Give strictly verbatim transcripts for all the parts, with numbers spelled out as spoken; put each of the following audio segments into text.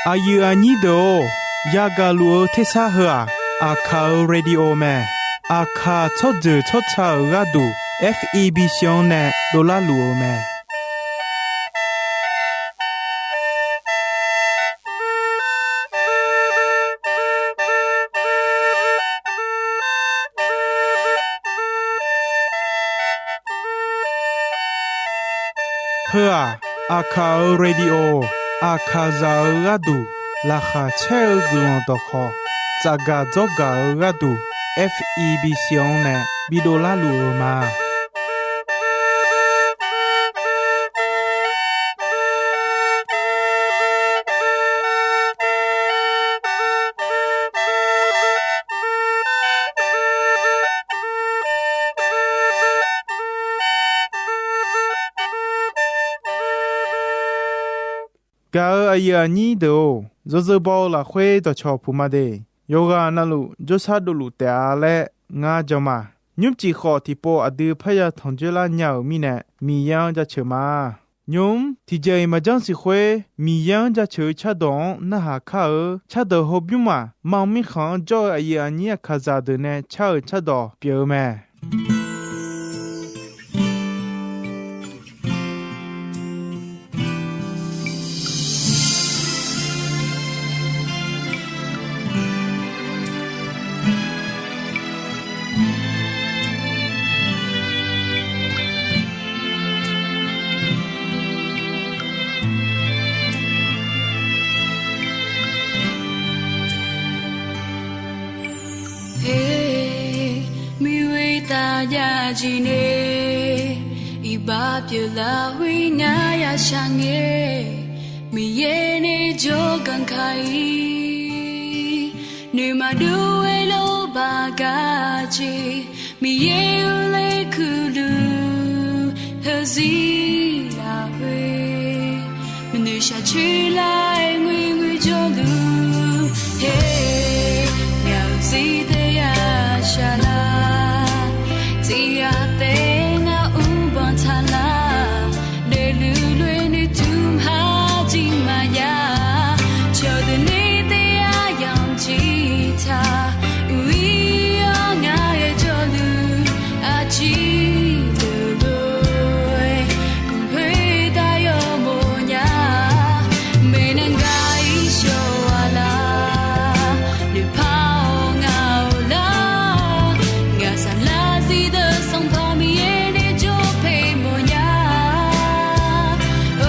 Aqyuif aqnyir deuq-or, yagaq luf-eu tersar heu-aq, Aqkaq-euq radio mae. Aqkaq tsawrjeuq tsawrca-euq gharduq, F E B C-anr nae dovlar luf-eu mae. Heu-aq, Aqkaq-euq radio, Aqkaqzaq-euq gharduq laqkhaq caer-eu guiqlanq dawqkhawq, tsafgaq dzawrgaq-eu gharduq, F E B C-anr nae bidov larluf-eu ma. Gaq-euq aqyuif aqnyir deuq-or, yawzeu baw-eu lafkhoer dawqcawq puq ma de. Yawqghaq navluf jawrshar dovluf taef-a laer ngar jan ma. Nymrcif khawf tiqpov aqdui parya tanqjoer lar nya-euq mirnae, Miqyaer-anr jaceuq ma. Nymq-mr tiqjeq-iq maqjanr siq khoer, Miqyaer-anr jaceuq-eu cardawq-anr narhaq kar-eu. Cardawq hawbymr-aq, mam mirkhanq-anr jawr-eu aqyuif aqnyir Aqkaqzaq deuq nae car-euq cardawq pyeuf-eu mae. Her, miqwe taf jav jeq nae, iqbax pyeuflar khoer ngar ya shaq ngae, Miqyaer nae jawrganq kaq-ir. Nuima dov-aer lawrbaq gar jeq, Miqyaer-euq laer kuiqluf heuzir lafkhoer, maqnoeq shaqcoer lar-aer ngoerngoer jawrluf. Her, ngaq-euq zir taef-a shaqlar, tiq ghaq taef ngar mrbanq taqlar, daefluf lof-aer noeqtmq ha jir maqya. Cawqdeuq nae taef-a yamq jir taq, uiq-ir-awr ngar ghae jawrluf, aqjir deuq lof-aer, khoertav yawmof nya. Maeqnan gaq-ir shawq-a lar, noeqpar-awr ngaq-euq lar, ngaq saflar zir deuq Sanqpaq Miqyaer nae jawr paeq mawf nya.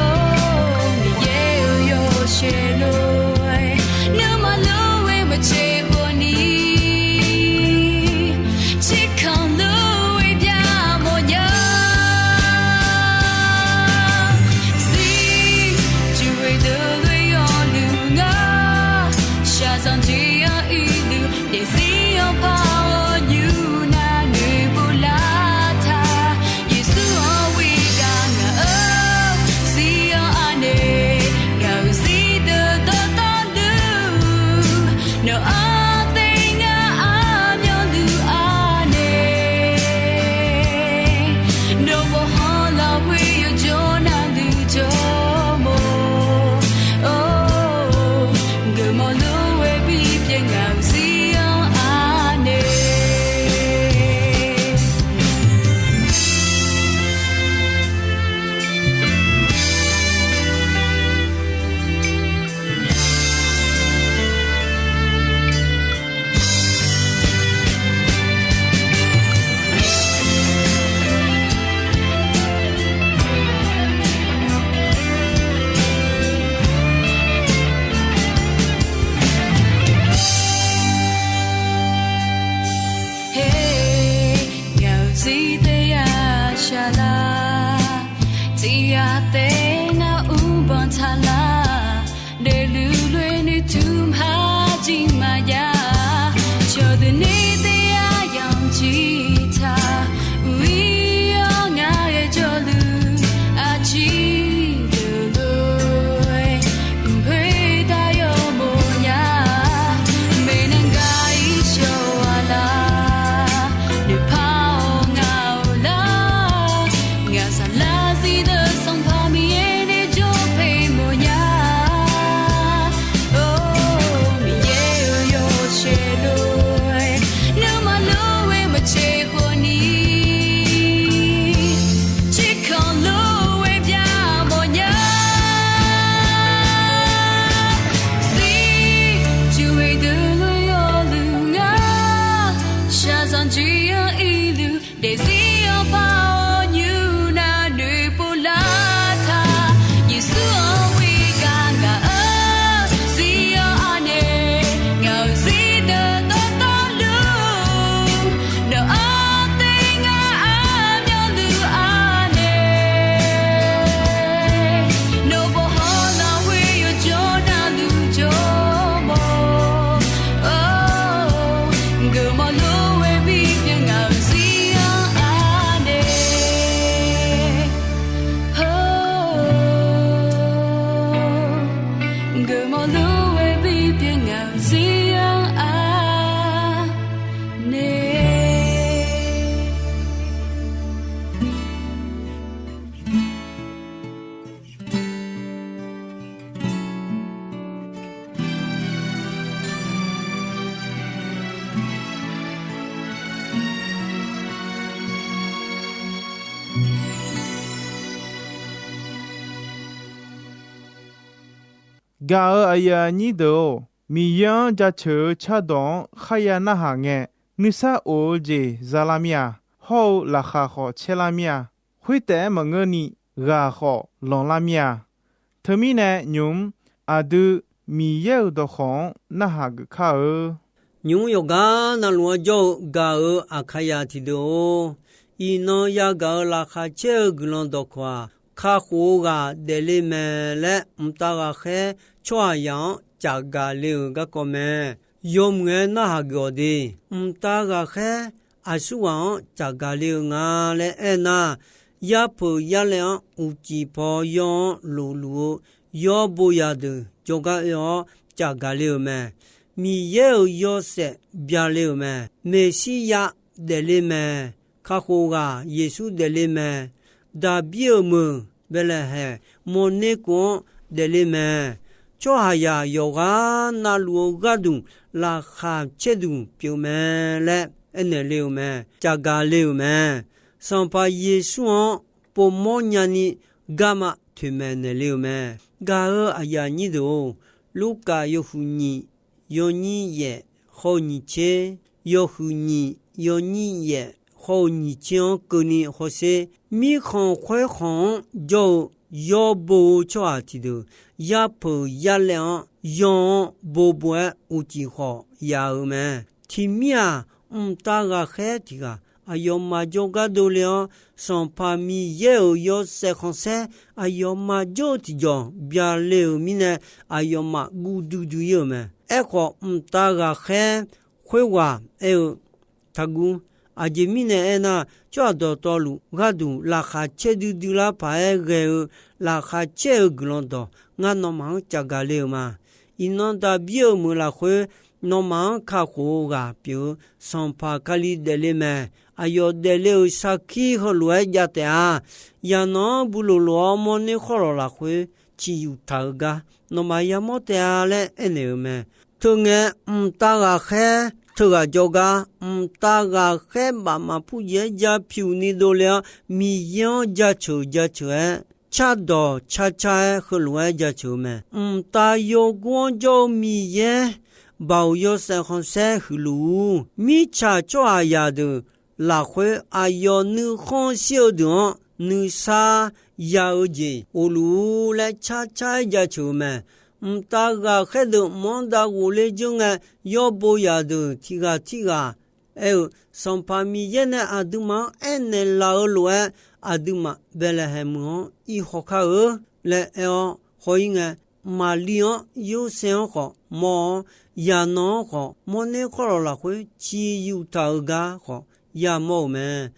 Or, Miqyaer-euq yawshaef lof-aer, nuima lof-aer maqtser khawf ni, tserkanq lof-aer bya mawf nya. Zir, juqghoe deuq lof-aer yawluf ngar, shaqzanq jeq-anr uiqluf, daefzir-anr par-awr nymr nar noeqpov lar taq. Yeqsur-anr ghoe gar ngaq-euq zir-anr anaeq, ngaq-euq zir deuq dawqtawvluf, nawq-anr taef ngar armyanluf anaeq. Nawq bawqhanq lafkhoer yawjawr navluf jawrmawf-or, geufmawf lof-aer bipyeuf ngaq-euq zir-anr anaeq. Her, ngaq-euq zir taef-a shaqlar, tiq ghaq taef ngar mrbanq taqlar, daefluf lof-aer noeqtmq ha jir maqya. Cawqdeuq nae taef-a yamq jir taq, uiq-ir-awr ngar ghae jawrluf, aqjir deuq lof-aer, mq khoertav yawmof nya. Maeqnan gaq-ir shawq-a lar, noeqpar-awr ngaq-euq lar, ngaq saflar zir deuq Sanqpaq Miqyaer nae jawr paeq mawf nya. Gaq-euq aqyuif aqnyir deuq-or, Miqyaer-anr jaceuq-eu cardawq-anr kharya narhaq ngae, nuisar of-eu jeq za lar mir-a. Hawr-eu laqkhaq khawf caer lar mir-a. Khoertaef-aer maqngeurni, ghaq khawf lanqlar mir-a. Teumirnae nymq-mr aqdui Miqyaer-euq dawqkawq-anr narhaq geuf kar-eu. Nymq-mr yawqgar navluf-anr jawr-eu gaq-euq Aqkaqyaq tiqdeuq-or, iqnan yagaq-euq laqkhaq caer-eu guiqlanq dawqkawq-aq, kakhof-eu ghaq daefle mae laer mqtav ghaqkhaer tsawrhaqzaq-anr cafgaq le-euq garkawv mae. Yawmuiq-aer narhaq geuf-awq de. Mqtav ghaqkhaer aqsurghaq-anr cafgaq le-eu nga laer aernar, yarpeuq yarlaev-anr uqcif paw yawr-anr lofluf-eu yawr bo yadeuq jawrgar oe-awr cafgaq le-euq mae. Miqyaer-euq yawshaef bya le-euq mae. Meqsirya daefle mae. Kakhof ghaq Yeqsur daefle mae. Daqbir-euq meuq Baeqlaeqhaeq mawrner kov-anr daefle mae. Tsawrhaqzaq yawqghaq navluf-eu gharduq laqkhaq caerduq pyeuf mae laer aernaeq le-euq mae. Cafgaq le-euq mae. Sanqpaq Yeqsur-anr povmawr nyani garma toeqmaeq naeq le-euq mae. Gaq-euq aqyuif aqnyir deuq-or, Lurkaf yawhuiq nyiq yawnyir yaef hawr-eu nyiq tser, yawhuiq nyiq yawnyir yaef hawr-eu nyiq tser-anr keuvni hawsher. Mirkhanq khoerkhanq-anr jawr-eu yawr bo-eu tsawrhaq tiqdeuq, yarpeuq yarlaev-anr yawr-anr bobo-aer uqcif khawf yaf-euq mae. Tiqmir-aq, mqtav ghaqkhaer tiq ghaq aqyawfmaf jawrgar dovle-awr, Sanqpaq Miqyaer-euq yawshaef khanqsaer aqyawfmaf jawr-eu tiqjawq bya le-euq mirnae, aqyawfmaf guv duidui ir-euq mae. Aerkhawf, mqtav ghaqkhaer khoerghaq aer-eu, Taqguv. Aqjeq mirnae aernar, tsawrhaq dawqtawvluf gharduq laqkhaq caer duidui lar paq-aer ghae-eu laqkhaq caer-eu guiqlanq dawq ngar nawmaf-anr cafgaq le-euq ma. Iqnan Daqbir-euq meuq lafkhoer nawmaf-anr kakhof-eu ghaq pyeuf-eu Sanqpaq Kali daefle mae. Aqyawf daefle-euq sarkir heulof-aer jav taef-a. Yaqnanq-anr buloq lof-awr mawrner khawrlawq lafkhoer ciqyuq taq-eu gar nawmaf yamawr taef-a laer aernaeq-euq mae. Teungae, mqtav ghaqkhaer teughaq jawrgar, mqtav ghaqkhaer baf maqpur jeq-aer ja pyuq ni dovle-awr, Miqyaer-anr jaceuq jaceuq-aer, cardawq carcar-aer heulof-aer jaceuq-eu mae. Mqtav yawgor-anr jawr-eu Miqyaer baoq yawshaef khanqsaer huiqluf-ur. Mirtsaq tsawrhaqzaq deuq lafkhoer aqyawf nuikhanr shir-eu deuq-anr nuisar ya-eu jeq of luf-ur laer carcar-aer jaceuq-eu mae. Mqtav ghaqkhaer deuq mq-anr dav ghofler dzeur ngae, yawr bo yaq deuq tiq ghaq tirghaq aer-eu, Sanqpaq Miqyaer nae aqduimaf-anr aernaeq laf-eu lof-aer, aqduimaf Baeqlaeqhaeq meuq-anr ir haw kar-eu laer aer-awr haw-ir ngae, Maqlir-anr Yorsaev-anr khawf mawr-awr, yaqnanq-anr khawf mawrner khawrlawq lafkhoer ciqyuq taq-eu gar khawf yamawr-euq mae.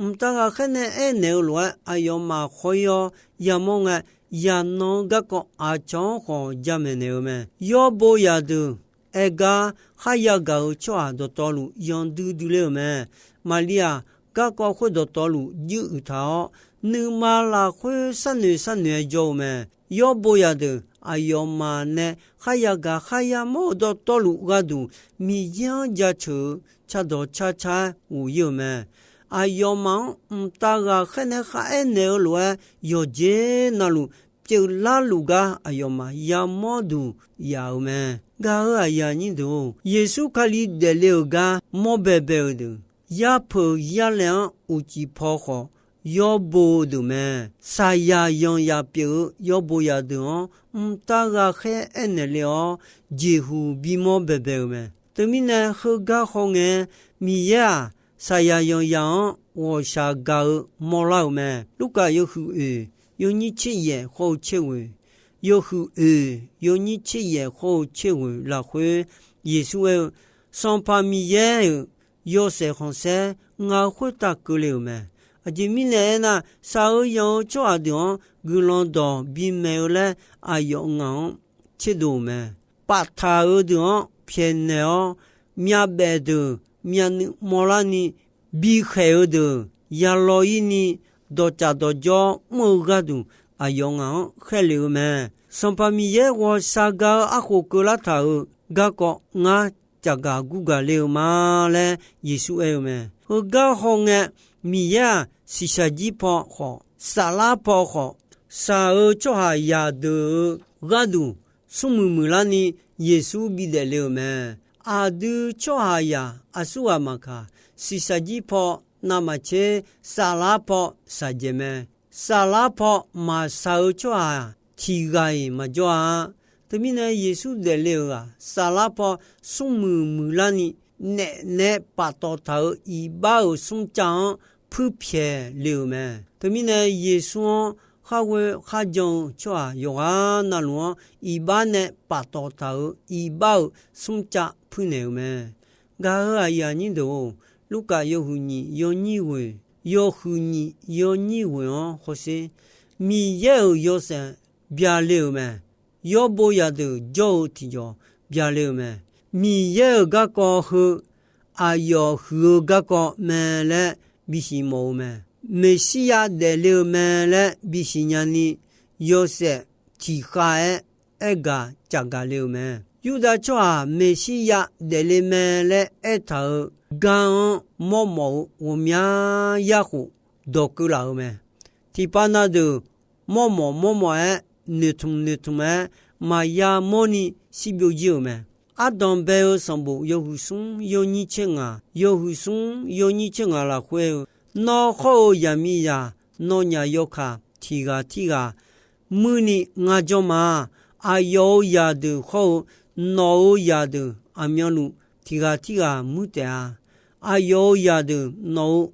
Mqtav ghaqkhaer nae aernaeq-eu lof-aer aqyawfmaf haw-ir-awr yamawr ngae, yaqnanq-eu garkawv aqcawq-anr khawf jamaeq naeq-eu mae. Yawr bo yaq deuq aer gar kharya gaq-euq tsawrhaq dawqtawvluf yanduidui ler-euq mae. Maqlir-aq, garkawv khoer dawqtawvluf juiruiq taq-awr, nuima lafkhoer sharnoeq sharnoeq-aer jawr-eu mae. Yawr bo yaq deuq aqyawfmaf nae kharya gaq kharya mawr-eu dawqtawvluf gharduq Miqyaer-anr jaceuq-eu cardawq carcar-aer ghof-ir-euq mae. Aqyawfmaf-anr mqtav ghaqkhaer nae kharaer naeq-eu lof-aer, yawqjeq navluf pyeuflar luf gar aqyawfmaf yamawr duq yaf-euq mae. Gaq-euq aqyuif aqnyir deuq-or, Yeqsur Kali daefle-euq gar mawr baebae-eu deuq, yarpeuq yarlaeq-anr uqcif paw khawf yawr bo-eu deuq mae. Saqyaq yanqyaq pyeuf-eu yawr bo yaq deuq-anr mqtav ghaqkhaer aernaeq le-awr, jeqhuq bimawr baebae-euq mae. Teumirnae heugar hawngae, Miqyaer-aq, saqyaq yanqyaq-anr ghawqshaq gaq-eu mawrlar-euq mae. Lurkaf yawhuiq oeq yawnyir tser yaef hawr-eu tser ghoeq, yawhuiq oeq yawnyir tser yaef hawr-eu tser ghoeq lafkhoer, Yeqsur aer-eu, Sanqpaq Miqyaer-euq yawshaef khanqsaer ngaq khoertav keuvle-euq mae. Aqjeq mirnae aernar, shaq-eu yanq-eu tsawrhaq deuq-anr guiqlanq dawq bimaeq-eu laer aqyawf ngaq-anr tserdov-euq mae. Paftaq-eu deuq-anr pyaeqnaeq-awr, myavbaef deuq myavnuiv mawrlarni, bikhaeq-eu deuq yalaw-ir ni, dawqcaf dawqjawr mr-eu gharduq aqyawf ngaq-anr khaerlef-eu mae. Sanqpaq Miqyaer ghawqshaq gaq-eu arkhof keuvlar taq-euq garkawv ngar caqgaq gurgaq le-eu ma laer Yeqsur aer-eu mae. Heugar hawngae, Miqyaer-aq, shiqshaq jir paw khawf, saflar paw khawf, shaq-eu tsawrhaq yadeuq-eu gharduq smrmuiq muiqlarni Yeqsur bidaef le-euq mae. Aqdui tsawrhaqzaq aqsurghaq maqkaq, shiqshaq jir paw navmaqtser, saflar paw shaqdzaeq mae. Saflar paw maqshaq-eu tsawrhaq tiq ghaq-iq maqjawr-a. Teumirnae Yeqsur daefle-euq-aq, saflar paw smrmuiq muiqlarni naef nae paftawf taq-euq iqbax-euq smrcav-anr puirpyaeq le-euq mae. Teumirnae Yeqsur-anr khar ghoe kharjan-eu tsawrhaq yawqghaq navluf-anr iqbax nae paftawf taq-euq iqbax-euq smrcav puirnaeq-euq mae. Gaq-eu aqyuif aqnyir deuq-or, Lurkaf yawhuiq nyiq yawnyir ghoeq, yawhuiq nyiq yawnyir ghoeq-anr hawsher, Miqyaer-euq yawshaef byale-euq mae. Yawrbo zaqdeuq jawr-eu tiqjawq byale-euq mae. Miqyaer-euq garkawv heu aqyawf huiq-eu garkawv mae laer bisiq mawf-eu mae. Meqsirya daefle-eu mae laer bisiq nyani, yawshaef tiqkhav-aer aergaq cafgaq le-euq mae. Yurdav tsawrhaq Meqsirya daefle mae laer aertaq-eu gar-anr mawrmawf-eu ghawqmya yarkhof dawq keuv laf-euq mae. Tiqpav na deuq mawrmawf mawrmawf-aer, noeqtmq noeqtmq-aer, maqya mawrni shirbyov jir-euq mae. Ardanq bae-eu sanqbof yawhuiq smr yawnyir tser ngaq, yawhuiq smr yawnyir tser ngaq lafkhoer-eu, Nawr hawr-eu zaqmiqzaq nawnyaf yawkaq tiq ghaq tirghaq muirni ngar jawr ma. Aqyawf-euq zaqdeuq hawr-eu nawq-euq zaqdeuq aqmyanluf tiq ghaq tirghaq muir taef-a. Aqyawf-euq zaqdeuq nawq-euq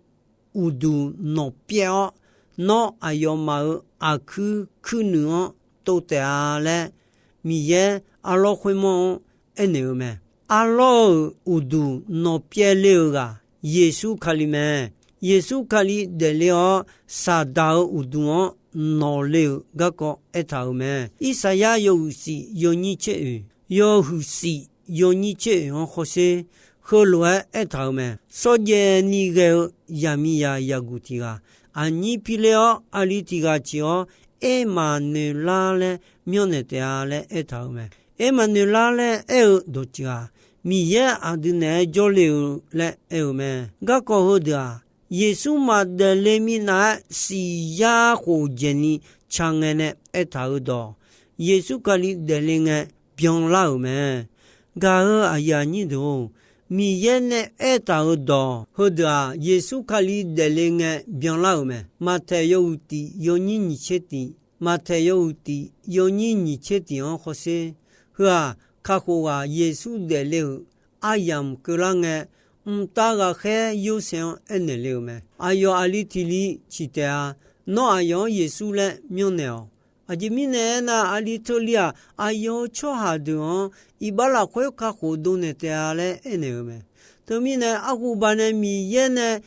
uqduq nawq pyaev-awr, nawr aqyawfmaf-euq aqkuir kuirnuiq-anr tov taef-a laer, Miqyaer arlawr khoermawr-anr aernaeq-eu mae. Arlawr-euq uqduq nawq pyaev le-euq ghaq Yeqsur Kali mae. Yeqsur Kali daefle-awr, Saqdaq-euq uqduq-anr nawq le-euq garkawv aertaq-euq mae. Irsaqyar yawhuiq shif yawnyir tser oeq, yawhuiq shif yawnyir tser oeq-anr hawsher, heulof-aer aertaq-euq mae. Shawrjaev ni ghae-eu zaqmiqzaq zaqguq tiq ghaq, aqnyir piler-awr, aqli tiq ghaq ciq-awr, Ermaqnoeqlar laer myanrnaeq taef-a laer aertaq-euq mae. Ermaqnoeqlar laer aer-eu dawqtsuif-aq, Miqyaer aqdui naeq-aer jawrle-eu laer aer-eu mae. Garkawv heudeuq-aq, Yeqsur maqdaef le minav-aer siq yar khof dzaeqni ca ngae nae aertaq-eu dawq, Yeqsur Kali daefle ngae byanlar-euq mae. Gaq-eu aqyuif aqnyir deuq-or, Miqyaer nae aertaq-euq dawq heudeuq-aq, Yeqsur Kali daefle ngae byanlar-euq mae. Maqtaeq yawhuiq tif yawnyir nyiq tser tif, Maqtaeq yawhuiq tif yawnyir nyiq tser tif-anr hawsher. Heu-aq, kakhof ghaq Yeqsur daefle-euq aryamq keuvlar ngae, mqtav ghaqkhaer Yorsaev-anr aernaeq le-euq mae. Aqyawf aqli tiq li ciq taef-a. Nawr aqyawf-anr Yeqsur laer myanrnaeq-awq. Aqjeq mirnae aernar, aqli teu li-aq, aqyawf-euq tsawrhaq deuq-anr iqbax lafkhoer kakhof dovnaeq taef-a laer aernaeq-eu mae. Teumirnae, arhuba nae Miqyaer nae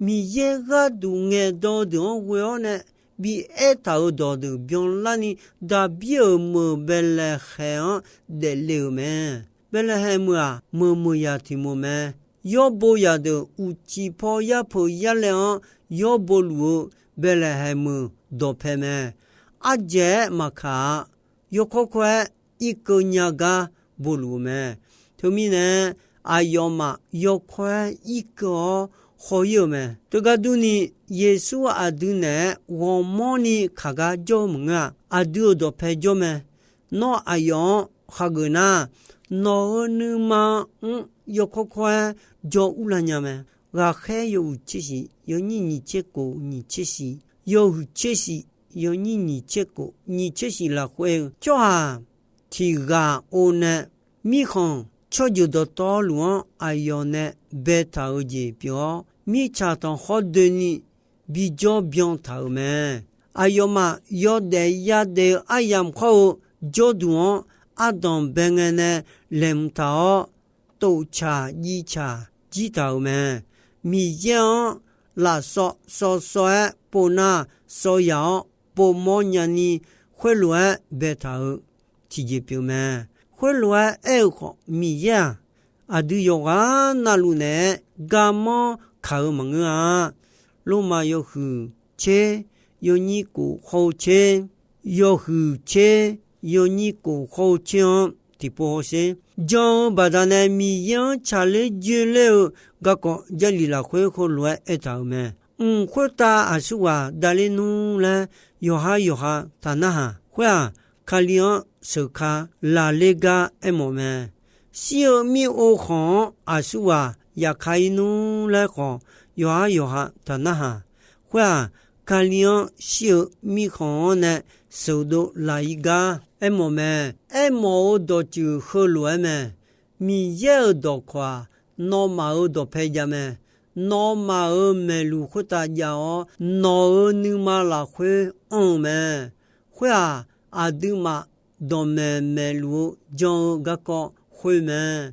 Miqyaer gharduq ngaeqdan-eu deuq-anr ghoe-awr nae bi aertaq-euq dawqdeuq byanlarni, Daqbir-euq meuq Baeqlaeqhaeq-anr daefle-euq mae. Baeqlaeqhaeq meuq-aq, meuq meuq yaq tiq meuq mae. Yawrbo zaqdeuq uqcif paw yarpeuq yarlaev-anr yawrbo luf-eu Baeqlaeqhaeq meuq dawqpae mae. Ardzaeq-aer maqkaq-a. Yawkawr kawr-aer irkeuv nya gar boluf-eu mae. Teumirnae, aqyawfmaf yawkawr-aer irkeuv-awr haw-ir-euq mae. Teugar durni, Yeqsur aqdui naeq-aer ghawqmanrni kaq gar jawr-eu maqngeur-a. Aqdui-euq dawqpae jawr mae. Nawr aqyawf-anr hageuf nar, nawq-euq nuima-anr yawkawr kawr-aer jawr urlar nya mae. Ghaqkhaer yawhuiq tser shif yawnyir nyiq tser kof nyiq tser shif, yawhuiq tser shif yawnyir nyiq tser kof nyiq tser shif lafkhoer-eu, tsawrhaq tiq ghaq o nae mirkhanq tsawrjeuq dawqtawvluf-anr aqyawf nae baetaq-eu jeq pyeuf-awr, mirtsaq tanqkhawr doeni bijawr byan taq-euq mae. Aqyawfmaf yawdaef yadaef-eu aryamq khawr-eu jawrduq-anr ardanq bae ngae nae laeqhmq taq-awr, toftsaq jitsaq jir taq-euq mae. Miqyaer-anr lafsawv sawv sawv-aer pov nar, sawv yaq-awr povmawr nyani khoerlof-aer baetaq-eu tiqjeq pyeuf mae. Khoerlof-aer aer-eu khawf, Miqyaer-aq, aqdui yawqghaq navluf naeq-aer garmanr kaq-eu maqngeur-a. Lormav yawhuiq tser yawnyir kof khawr-eu tser, yawhuiq tser yawnyir kof khawr-eu tser-anr tiqpov hawsher. Jan-eu baqdanae Miqyaer-anr tsaqler joeler-eu garkawv Jarlif lafkhoer heulof-aer aertaq-euq mae. Mq khoertav aqsurghaq davler nmr laer yawqha yawqha taq narhaq. Khoer-aq, Kali-anr sheuq ka laqler gar aermawf mae. Shir-eu mir ov khanq-anr aqsurghaq yaf ka-ir nmr laer khawf, yawqhar yawqha taqnarhaq. Khoer-aq, Kali-anr shir-eu mirkhanq-anr nae sheuqdov laq-ir gar aermawf mae. Aermawf-eu dawqtsuif heulof-aer mae. Miqyaer-euq dawqkawq-aq, nawmaf-euq dawqpae jav mae. Nawmaf-euq maeqluq khoertav jav-awr, nawq-euq nuima lafkhoer anr-eu mae. Khoer-aq, aqduimaf dawqmaeq maeqluf-eu jan-eu garkawv khoer mae.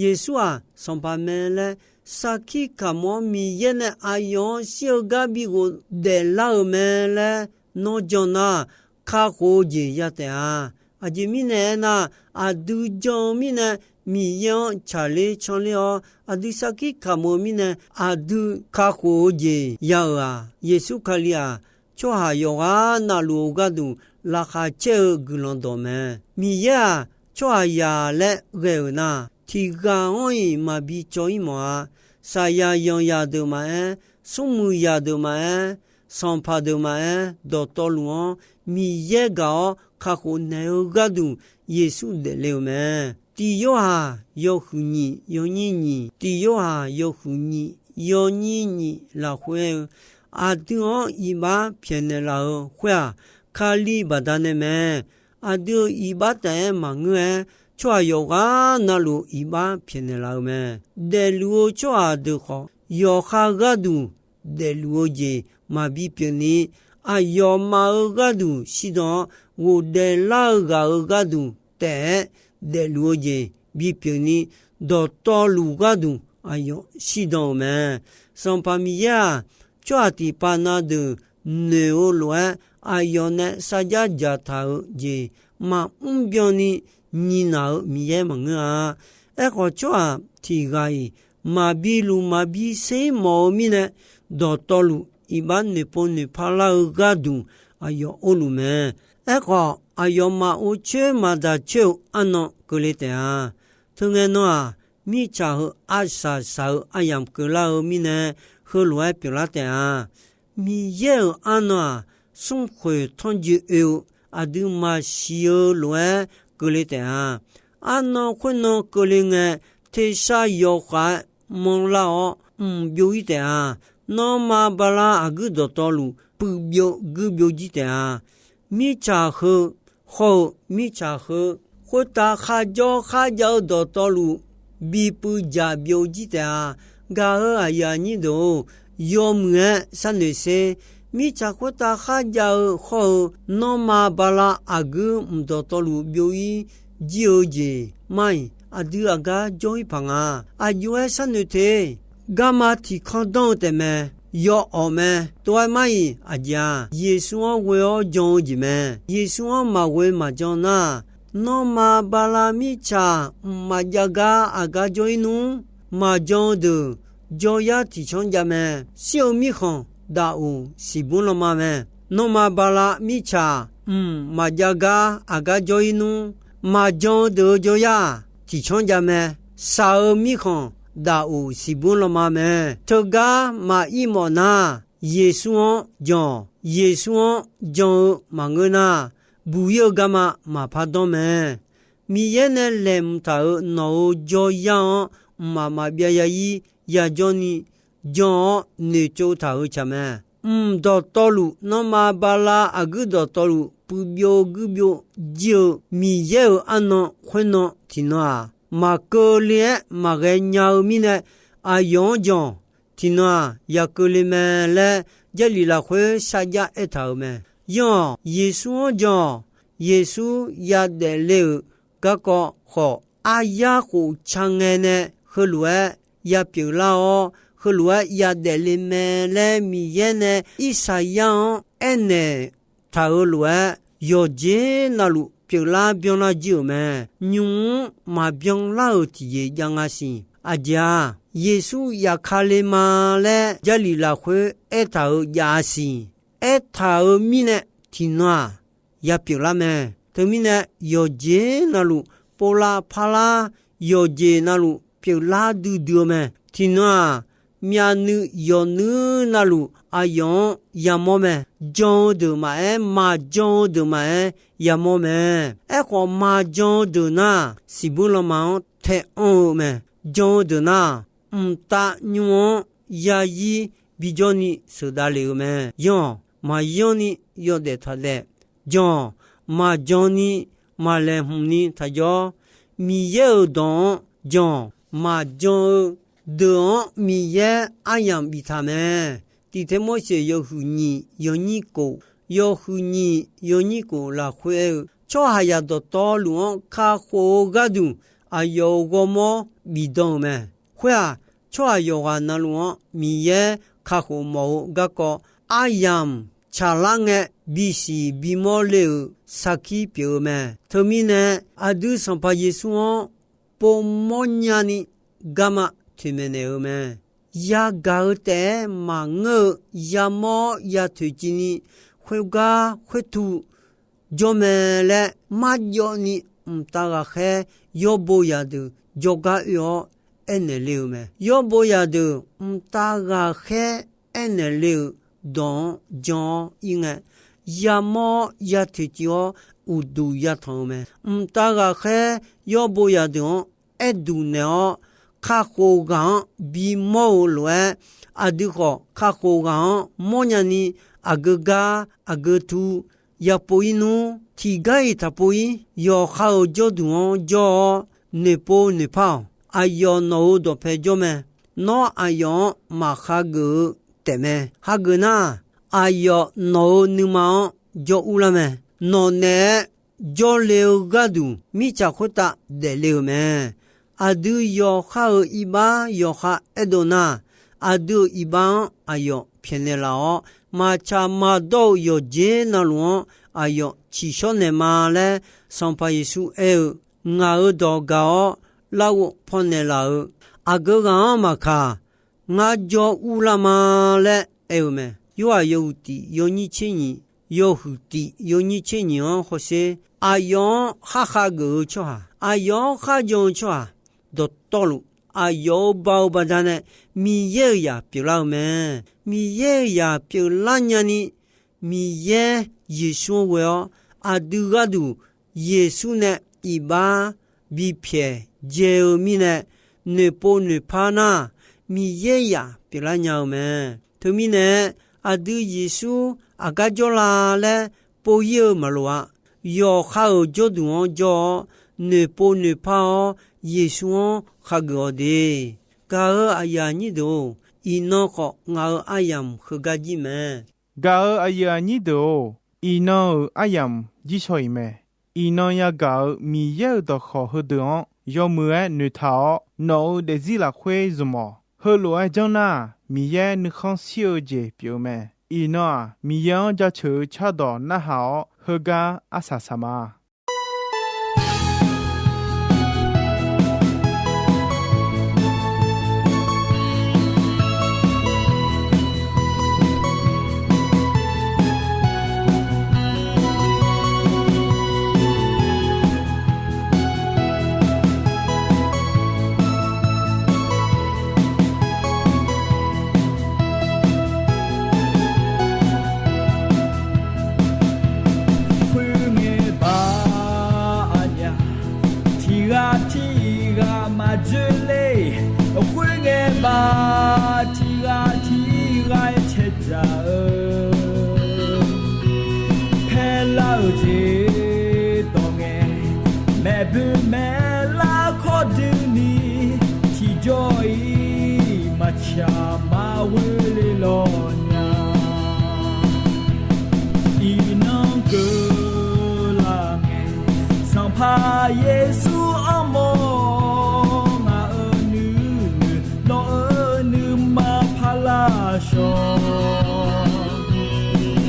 Yeqsur-aq, Sanqpaq mae laer sarkir kamq-anr Miqyaer nae aqyawf-anr shir-eu gar bi ghofdaef lar-euq mae laer nawr jan nar, kakhof-eu jeq ya taef-a. Aqjeq mirnae aernar, aqdui jan-eu mirnae Miqyaer-anr tsaqler canler-awr, aqdui sarkir kamq-eu mirnae aqdui kakhof-eu jeq ya-euq-aq, Yeqsur Kali-aq, tsawrhaq yawqghaq navluf-eu gharduq laqkhaq caer-eu guiqlanq dawq mae. Miqyaer-aq, tsawrhaqzaq laer ghae-euq nar, tiq ghaq-anr-iq maqbi cawv-ir mawf-a. Saqyaq yanqzaq deuq maqaer, smrmuiq zaq deuq maqaer, sanqpaq deuq maqaer, dawqtawvluf-anr Miqyaer gaq-awr kakhof naeq-eu gharduq Yeqsur daefle-euq mae. Tiq Yorhaq yawhuiq nyiq yawnyir nyiq, Tiq Yorhaq yawhuiq nyiq yawnyir nyiq lafkhoer-eu, aqdui-anr iqbax pyaeqnaeq laf-eu khoer-aq, Kali baqdanae mae. Aqdui-euq iqbax taef-aer maqngeur-aer, tsawrhaq yawqghaq navluf iqbax pyaeqnaeq laf-eu mae. Daefluf-eu tsawrhaq deuq khawf, yawqha gharduq daefluf-eu jeq maqbi pyeufni, aqyawfmaf-euq gharduq shirdan-awr, ghofdaef lar-eu ghaq-euq gharduq taef-aer daefluf-eu jeq bipyeuf ni, dawqtawvluf gharduq aqyawf shirdan-euq mae. Sanqpaq Miqyaer-aq, tsawrhaq tiqpav na deuq noeq-eu lof-aer, aqyawf nae sarjax dzaqtaq-eu jeq maqmr byanni nyiq naq-euq Miqyaer maqngeur-a. Aerkhawf, tsawrhaq tiq ghaq-iq maqbi luf maqbi ser-ir mawf-eu mirnae, dawqtawvluf iqbax noeqpov noeqpar lar-eu gharduq aqyawf or luf mae. Aerkhawf, aqyawfmaf or coer maqdaq coer-eu arnan keuvle taef-a. Teungae nan-aq, mirtsaq heu arsaq saq-eu aryamq keuvlar-eu mirnae, heulof-aer pyeuflar taef-a. Miqyaer-euq arnan-aq, smrkhoeq tanrjoe oe-eu aqdui maqsiq-eu lof-aer keuvle taef-a. Arnan khoernan keuvle ngae, tersar yawkhav-aer manrlar-awr mq byov-ir taef-a. Nanrma bala aqguir dawqtawvluf puiv byov guir byov jir taef-a. Mirtsaq heu hawr-eu mirtsaq heu, khoertav kharjawr kharjav-eu dawqtawvluf bipuiv dzaq byov jir taef-a. Gaq-eu aqyuif aqnyir deuq-or, yawmuiq-aer sharnoeq sher. Mirtsaq khoertav kharjav-eu hawr-eu, nanrma bala aqguir mq dawqtawvluf byov-ir jir-eu jeq mar-iq, aqdui aqgar jawr-ir paq nga. Aqjox-aer sharnoeq te. Garma tiq kanr danr-eu taefmae, yawawq mae. Tov-aer mar-iq aqjeq-aq, Yeqsur-anr ghoe-awr jan-eu jeq mae. Yeqsur-anr maqghoe maqjan nar, nanrma bala mirtsaq mqmaq jav gar aqgar jawr-ir nmr. Maqjan-eu deuq jawryar tiqcanr jav mae. Shir-eu mirkhanq daqoq siqbmr lanma mae. Nanrma bala mirtsaq mqmaq jav gar aqgar jawr-ir nmr. Maqjan-eu deuq-eu jawryar tiqcanr jav mae. Shaq-eu mirkhanq daqoq siqbmr lanma mae. Teugar maqir mawf nar, Yeqsur-anr jan-awq. Yeqsur-anr jan-eu maqngeur nar, buq-ir-eu garma maqpar danr mae. Miqyaer nae laeqhmq taq-euq nawq-euq jawryar-anr mqmaq maqbyav ya-ir yajawr ni jan-awr noeqtsov taq-euq tsaq mae. Mq dawqtawvluf, nanrma bala aqguir dawqtawvluf puiv byov guir byov jir-eu Miqyaer-euq arnan khoernan tiqnan-aq, maqkeuvle-aer maqghae nya-eu mirnae, aqyawf-anr jan-awq. Tiqnan-aq, ya keuvle mae laer Jarlif lafkhoer sarjax aertaq-euq mae. Yanr-awq, Yeqsur-anr jan-awq. Yeqsur yadaef le-euq garkawv khawf, aryar khof ca ngae nae heulof-aer ya pyeuflar-awr, heulof-aer yadaef le mae laer Miqyaer nae Irsaqyar-anr aernaeq taq-euq lof-aer, yawqjeq navluf pyeuflar byanlar jir-euq mae. Nymq-mr maqbyan lar-euq tiqjeq jav nga siq. Aqjeq-aq, Yeqsur yaf ka le ma laer Jarlif lafkhoer aertaq-euq jav-a siq. Aertaq-euq mirnae tiqnan-aq, ya pyeuflar mae. Teumirnae, yawqjeq navluf povlav parlar, yawqjeq navluf pyeuflar duidui-eu mae. Tiqnan-aq, myavnuiv yawqnuiv navluf aqyawf-anr yamawr mae. Jan-eu deuq maqaer, maqjan-eu deuq maqaer, yamawr mae. Aerkhawf, maqjan-eu deuq nar, siqbuir lanma-anr taev-anr-eu mae. Jan-eu deuq nar, mqtav nymr-anr yazir bijawr ni sheuqdav lef-eu mae. Yanr-awq, maqyanr ni yawdaef taq daef. Jan-awq, maqjan ni maqlaeqhmq ni taqjawr. Miqyaer-euq dawq-anr jan-awq, maqjan-eu deuq-anr Miqyaer aryamq biftaq mae. Tiqtae Morseq yawhuiq nyiq yawnyir kof, yawhuiq nyiq yawnyir kof lafkhoer aer-eu, tsawrhaqzaq dawqtawvluf-anr kakhof-eu gharduq aqyawf-euq ghawrmawr bifdan-euq mae. Khoer-aq, tsawrhaq yawqghaq navluf-anr Miqyaer kakhof mawf-eu garkawv aryamq tsaqlar ngae bisiq bimawr le-euq sarkir pyeuf-eu mae. Teumirnae, aqdui Sanqpaq Yeqsur-anr povmawr nyani garma toeqmaeq naeq-eu mae. Yagaq-eu taef-aer maqngeur-eu yamawr-awr ya toeqciv ni khoergar khoertu jawr mae laer marjawv ni mqtav ghaqkhaer yawbo zaqdeuq jawrgar oe-awr aernaeq le-euq mae. Yawbo zaqdeuq mqtav ghaqkhaer aernaeq le-euq dawq-anr jan-awr ir ngae, yamawr-awr ya toeqciv-awr uqduq yatanq-eu mae. Mqtav ghaqkhaer yawbo zaqdeuq-anr aerduq naeq-awr, kakhof ghaq-anr bimawr-eu lof-aer, aqdui khawf kakhof ghaq-anr mawrnya ni, aqgeu gar aqgeu tu yapov ir nmr. Tiqgar-iq taqpov ir. Yawqha-euq jawrduq-anr jawr-awr, noeqpov noeqpar-awq. Aqyawf nawq-euq dawqpae jawr mae. Nawr aqyawf-anr maqkhageuf-eu taefmae. Hageuf nar, aqyawf nawq-euq nuima-anr jawr urlar mae. Nawq naeq-aer jawrle-eu gharduq mirtsaq khoertav daefle-euq mae. Aqdui yawqha-euq iqbax yawqha aerdov nar, aqdui-euq iqbax-anr aqyawf pyaeqnaeq laf-awr, maqtsaq maqdawr-eu yawqjeq navluf-anr aqyawf ciqshawr naeqma laer Sanqpaq Yeqsur aer-eu, ngaq-euq dawq gaq-awr larghov pawnaeq laf-euq, aqgeu ghaq-anr maqkaq, ngar jawr urlar ma laer aer-eu mae. Yorhaq yawhuiq tiq yawnyir tser nyiq, yawhuiq tiq yawnyir tser nyiq-anr hawsher. Aqyawf-anr khar khageuf-eu tsawrhaq, aqyawf-anr kharjan-eu tsawrhaq dawqtawvluf, aqyawf-euq ba-eu baqdanae Miqyaer-euq zaq pyeuflar-eu mae. Miqyaer-euq zaq pyeuflar nyani, Miqyaer Yeqsur-anr ghoe-awr, aqdui gharduq Yeqsur nae iqbax bipyaeq dzae-eu mirnae, noeqpov noeqpar nar, Miqyaer zaq pyeuflar nya-eu mae. Teumirnae, aqdui Yeqsur aqgar jawrla laer pov ir-eu maqloq-a. Yawqha-euq jawrduq-anr jawr-awr, noeqpov noeqpar-awr, Yeqsur-anr khageuf-awq de. Gaq-euq aqyuif aqnyir deuq-or, iqnan khawf ngaq-euq aryamq heugar jir mae. Gaq-euq aqyuif aqnyir deuq-or, iqnan-euq aryamq jir shaw-iq mae. Iqnan yagaq-euq Miqyaer-euq dawqkawq heudeuq-anr yawmuiq-aer noeqtaq-awr, nawq-euq daefzir lafkhoer zmq-awq. Heulof-aer janr nar, Miqyaer nuikhanr shir-eu jeq pyeuf-eu mae. Iqnan-aq, Miqyaer-anr jaceuq-eu cardawq narhaq-awr, heugar arsaq saq ma. Khoerngae baq aqnyaf, tiqghaq tiqghaq maqdzoerler. Khoerngae baq tiqghaq tiqghaq-aer caedzaq-eu, paerlar-eu jeq dawq ngae, maeqboe maeqlar kawrdui ni, tiqjawr-iq maqtsaq maqghoe le lawq nya. Iqnan keuvlar ngae, Sanqpaq Yeqsur armawr-awr, ngaq-euq nuinoeq nawq-euq nuima parlar shawr.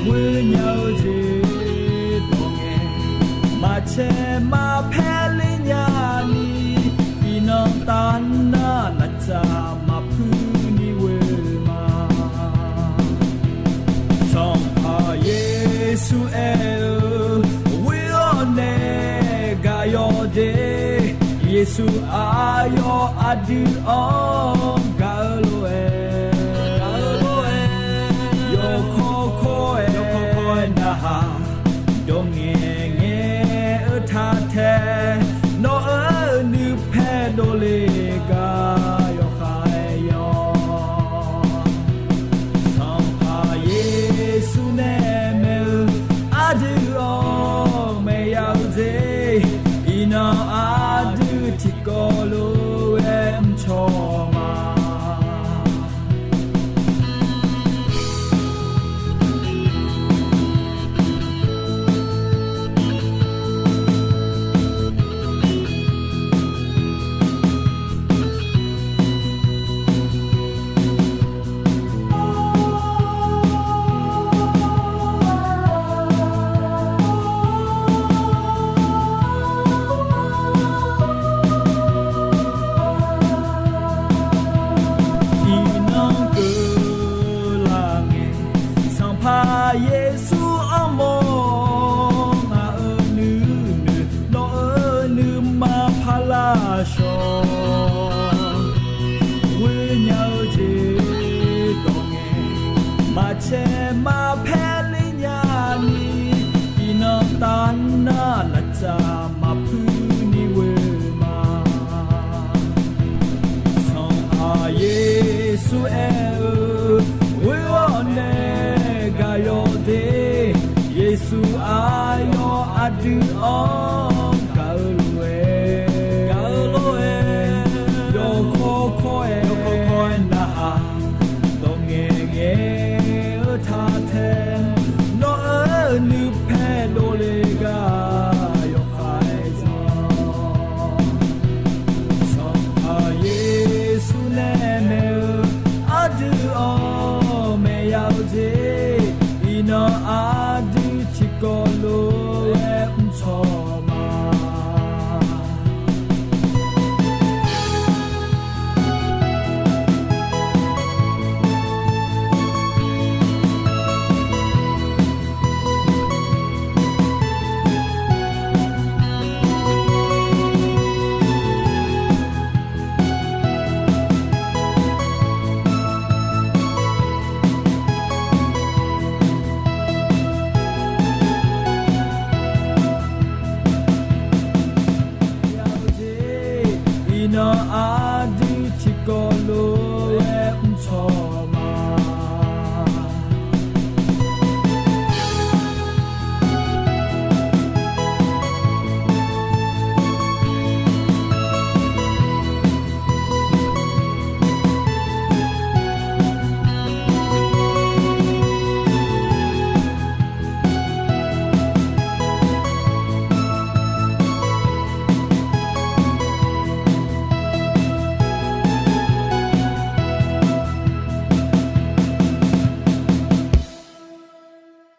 Ghoenya-eu jeq dawq ngae, maqcae maqpaer ler nya ni, iqnan tavnar naqtsaq maqpuir ni ghoe ma. Sanqpaq Yeqsur aer-eu, ghoer-awr nae gaq yawq de. Yeqsur aqyawf aqdui-anr gaq-eu lof-aer, gaq-eu lof-aer, Sanqpaq Yeqsur armawr, ngaq-euq nuinoeq nawq-euq nuima paq laf shawq. Ghoer nya-eu jeq dawq ngae, maqcae maqpaer ler nya ni, iqnan tavnar laftsaf maqpuir ni ghoe ma. Sanqpaq Yeqsur aer-eu, ghoer-awr nae gaq yawq de. Yeqsur aqyawf aqdui-anr gaq-eu lof-aer, gaq-eu lof-aer, yawkawr kawr-aer, yawkawr kawr-aer narhaq, dawq ngaeq ngaeq-eu taq tae, nawr-eu nuipae dovle gar yawkhav-aer zanr. Sanqpaq Yeqsur nae maeq-eu, aqdui-anr maeq ya-eu jeq, iqnan a